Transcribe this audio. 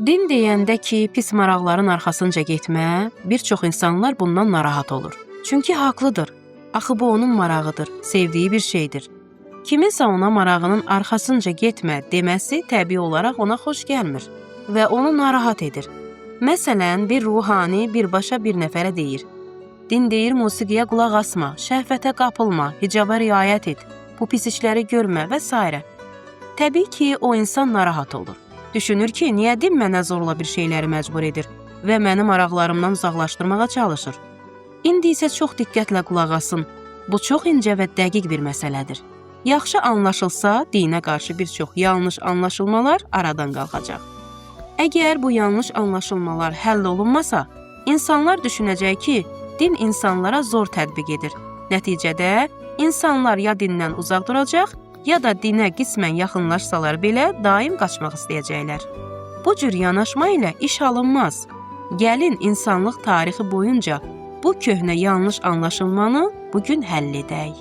Din deyəndə ki, pis maraqların arxasınca getmə, bir çox insanlar bundan narahat olur. Çünki haqlıdır. Axı bu onun marağıdır, sevdiyi bir şeydir. Kiminsə ona marağının arxasınca getmə deməsi təbii olaraq ona xoş gəlmir və onu narahat edir. Məsələn, bir ruhani birbaşa bir nəfərə deyir: "Din deyir musiqiyə qulaq asma, şəhvətə qapılma, hicaba riayət et, bu pis işləri görmə və sairə." Təbii ki, o insan narahat olur. Düşünür ki, niyə din mənə zorla bir şeyləri məcbur edir və məni maraqlarımdan uzaqlaşdırmağa çalışır. İndi isə çox diqqətlə qulaq asın. Bu çox incə və dəqiq bir məsələdir. Yaxşı anlaşılsa, dinə qarşı bir çox yanlış anlaşılmalar aradan qalxacaq. Əgər bu yanlış anlaşılmalar həll olunmasa, insanlar düşünəcək ki, din insanlara zor tətbiq edir. Nəticədə insanlar ya dindən uzaq duracaq, ya da dinə qismən yaxınlaşsalar belə daim qaçmaq istəyəcəklər. Bu cür yanaşma ilə iş alınmaz. Gəlin insanlıq tarixi boyunca bu köhnə yanlış anlaşılmanı bu gün həll edək.